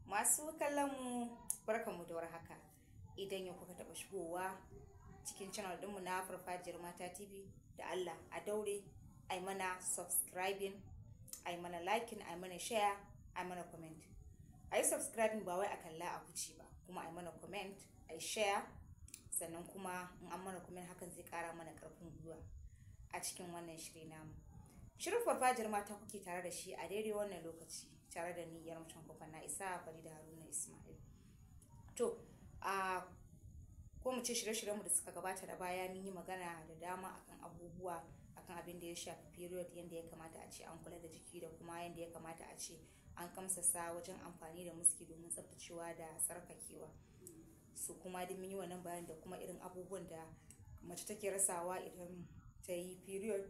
Masu kallon mu, barkanmu da warhaka. Idan yau kuka taɓa shigowa cikin channel ɗinmu na Farfajiyar Mata TV, da Allah a daure ai mana subscribing, ai mana liking, ai mana share, ai mana comment. Ai subscribing ba wai a kalla a huce ba, kuma ai mana comment, ai share, sannan kuma in an mana comment hakan zai ƙara mana ƙarfin gwiwa a cikin wannan shiri namu. Shirin Farfajiyar Mata kuke tare da shi a daidai wannan lokaci, tare da ni yar mutan kofar na isa Farida Haruna Ismail. To, a ko mu ce shirye-shiryenmu da suka gabata da baya mun yi magana da dama akan abubuwa, akan abin da ya shafi period, yanda ya kamata a ce an kula da jiki da kuma yanda ya kamata a ce an kamsasa wajen amfani da muski domin tsaftacewa da tsarkakewa. Su kuma duk mun yi wannan bayanin da kuma irin abubuwan da mace take rasawa idan ta yi period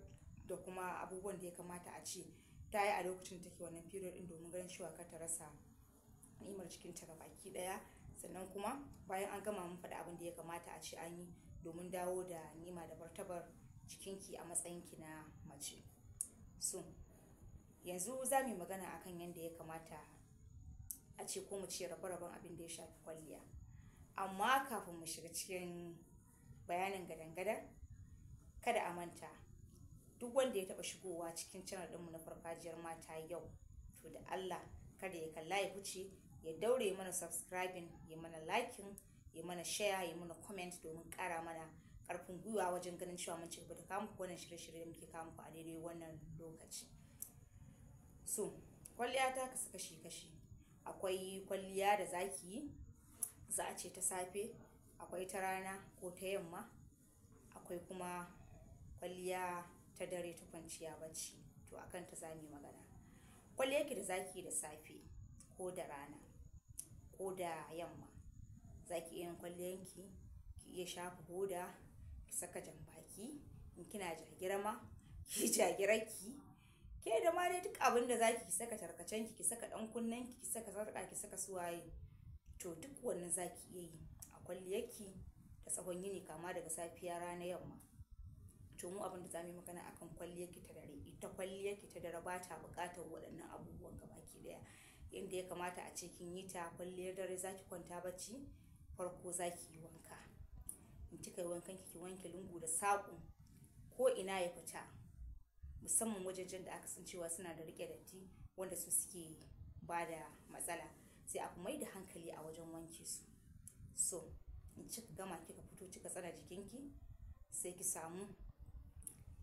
da kuma abubuwan da ya kamata a ce ta yi a lokacin da take wannan period din domin ganin cewa kar ta rasa ni'imar jikinta gabaki daya. Sannan kuma bayan an gama mun faɗi abin da ya kamata a ce an yi domin dawo da ni'ima da martabar jikinki a matsayinki na mace. So yanzu za mu yi magana akan yadda ya kamata a ce ko mu ce rabe-raben abin da ya shafi kwalliya. Amma kafin mu shiga cikin bayanin gadan-gadan, kada a manta, duk wanda ya taɓa shigowa cikin channel ɗinmu na Farfajiyar Mata yau, to da Allah kada ya kalla ya huce, ya daure mana subscribing, ya mana liking, ya mana share, ya mana comment domin ƙara mana ƙarfin gwiwa wajen ganin cewa mun ci gaba da kawo muku wannan shirye-shirye da muke kawo muku a daidai wannan lokaci. So kwalliya ta kasu kashi-kashi. Akwai kwalliya da zaki yi, za a ce ta safe, akwai ta rana ko ta yamma, akwai kuma kwalliya ta dare ta kwanciya bacci. To akan ta zamu yi magana. Kwalliyarki da zaki yi da safe ko da rana ko da yamma, zaki iya yin kwalliyanki, ki iya shafa hoda, ki saka jan baki, in kina jagirama ki jagirarki, ke da ma dai duk abin da zaki, ki saka tarkacenki, ki saka ɗan kunnenki, ki saka sarƙa, ki saka suwaye. To duk wannan zaki iya yi a kwalliyarki ta tsawon yini, kama daga safiya, rana, yamma. To mu abin da zamu yi magana akan kwalliyarki ta dare. Ita kwalliyarki ta dare ba ta buƙatar waɗannan abubuwan gabaki ɗaya. Yanda ya kamata a ce kin yi ta kwalliyar dare, zaki kwanta bacci, farko zaki yi wanka. In kika yi wankan ki, ki wanke lungu da saƙo, ko ina ya fita, musamman wajejen da aka san cewa suna da riƙe datti, wanda su suke ba da matsala, sai a mai da hankali a wajen wanke su. So in kika gama, kika fito, kika tsana jikinki, sai ki samu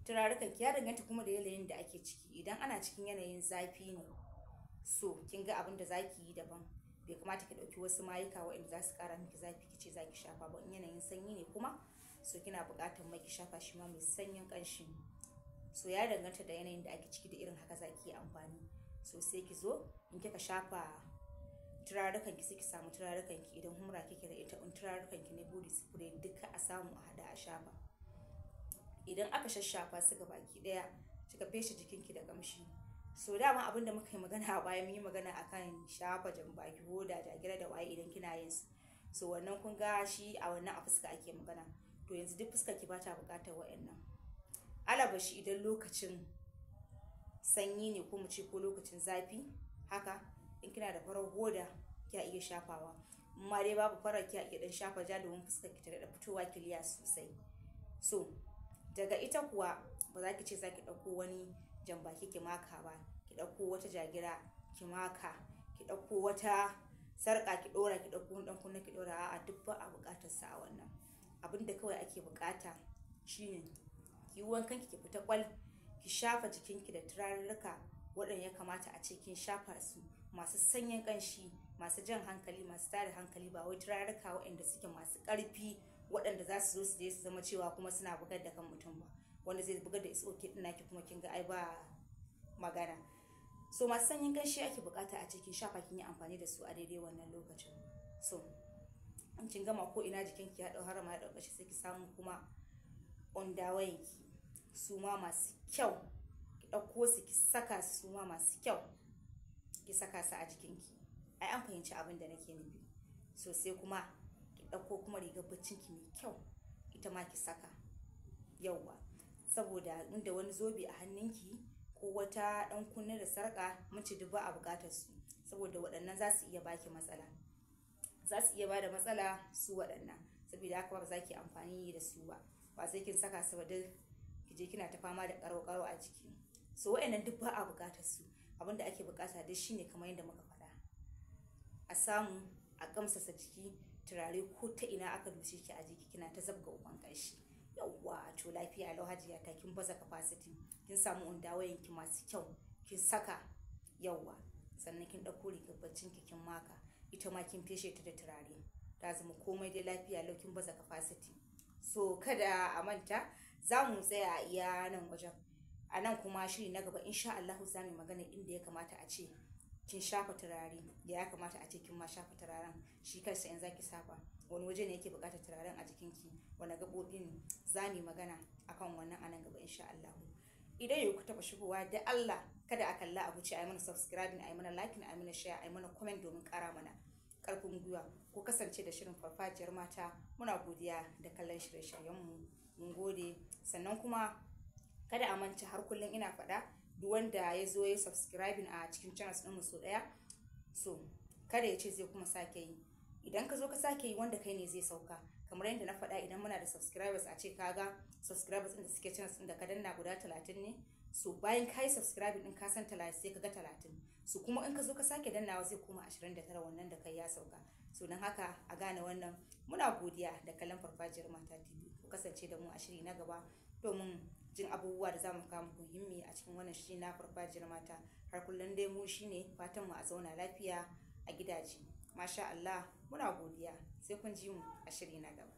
turarukan ki. Ya danganta kuma da yanayin da ake ciki. Idan ana cikin yanayin zafi ne, so kin ga abin da zaki yi daban, bai kamata ki ɗauki wasu mayuka waɗanda za su ƙara miki zafi ki ce za ki shafa ba. In yanayin sanyi ne kuma, so kina buƙatar mai ki shafa shi ma mai sanyin ƙanshi. So ya danganta da yanayin da ake ciki, da irin haka zaki yi amfani. So sai ki zo, in kika shafa turarukan ki, sai ki samu turarukan ki, idan humra kike da ita, in turarukan ki ne body spray, duka a samu a hada a shafa. Idan aka shashafa su baki daya, kika feshe jikinki da kamshi. So dama abin da muka yi magana a baya, mun yi magana akan shafa jan baki, hoda, jagira da waye idan kina yin su. So wannan kun ga shi a wannan a fuska ake magana. To yanzu duk fuskar ki bata buƙatar wa'annan. Alabashi idan lokacin sanyi ne, ko mu ce ko lokacin zafi haka, in kina da farar hoda kya iya shafawa. Amma dai babu farar, kya iya dan shafa ja domin fuskar ki ta daɗa fitowa kiliya sosai. So daga ita kuwa ba za ki ce za ki ɗauko wani jan baki ki maka ba, ki ɗauko wata jagira ki maka, ki ɗauko wata sarƙa ki ɗora, ki ɗauko wani ɗan kunne ki ɗora. A'a, duk ba a buƙatar sa a wannan. Abin da kawai ake buƙata shine ki yi wankan ki, ki fita kwal, ki shafa jikinki da turarurruka waɗanda ya kamata a ce kin shafa su, masu sanyin ƙanshi, masu jan hankali, masu tada hankali, ba wai turarruka waɗanda suke masu ƙarfi waɗanda za su zo su je su zama cewa kuma suna bugar da kan mutum ba, wanda zai bugar da is okay ɗin naki kuma kin ga ai ba magana. So masu sanyin ƙanshi ake buƙata a ce kin shafa, kin yi amfani da su a daidai wannan lokacin. So in kin gama, ko ina jikinki ya ɗau harama, ya ɗau ƙashi, sai ki samu kuma underwear ki, su ma masu kyau, ki ɗauko su ki saka su, ma masu kyau ki saka su a jikinki. Ai an fahimci abin da nake nufi. So sai kuma ki ɗauko kuma rigar baccinki mai kyau, ita ma ki saka. Yauwa, saboda inda wani zobe a hannunki ko wata ɗan kunne da sarƙa, mun ce duk ba a buƙatar su. Saboda waɗannan za su iya baki matsala, za su iya bada matsala su waɗannan. Saboda haka ba za ki amfani da su ba, ba sai kin saka su ba duk ki je kina ta fama da ƙarau-ƙarau a jiki. So waɗannan duk ba a buƙatar su. Abinda ake buƙata duk shine kamar yadda muka faɗa, a samu a ƙamsasa jiki, turare ko ta ina aka dushe ki a jiki kina ta zabga uban ƙanshi. Yawwa, to lafiya lau hajiya ta, kin baza capacity, kin samu undawayen ki masu kyau kin saka. Yawwa, sannan kin ɗauko rigar baccin ki kin maka, ita ma kin feshe ta da turare, ta zama komai dai lafiya lau, kin baza capacity. So kada a manta, za mu tsaya a iya nan wajen. A nan kuma shiri na gaba insha Allahu za mu yi magana inda ya kamata a ce kin shafa turare, da ya kamata a ce kin ma shafa turaren shi kansa in zaki shafa, wani waje ne yake buƙatar turaren a jikinki, wani gaɓoɓi ne. Za mu yi magana akan wannan a nan gaba insha Allahu. Idan yau ku taɓa shigowa, da Allah kada a kalla a wuce, a yi mana subscribing, a yi mana liking, a yi mana share, a yi mana comment domin ƙara mana ƙarfin gwiwa. Ku kasance da shirin Farfajiyar Mata. Muna godiya da kallon shirye-shiryenmu, mun gode. Sannan kuma kada a manta, har kullum ina faɗa, duk wanda ya zo ya subscribing a cikin channels ɗinmu so ɗaya, so kada ya ce zai kuma sake yi. Idan ka zo ka sake yi, wanda kai ne zai sauka. Kamar yadda na faɗa, idan muna da subscribers, a ce kaga subscribers ɗin da suke channels ɗin da ka danna guda 30 ne, so bayan ka yi subscribing ɗin ka san 30, sai ka ga 30. So kuma in ka zo ka sake dannawa, zai koma 29, wannan da kai ya sauka. So don haka a gane wannan. Muna godiya da kallon Farfajiyar Mata TV. Ku kasance da mu a shiri na gaba domin jin abubuwa da za mu kawo muku muhimmi a cikin wannan shiri na Farfajiyar Mata. Har kullum dai mu shine fatan mu a zauna lafiya a gidaje. Masha Allah, muna godiya, sai kun ji mu a shiri na gaba.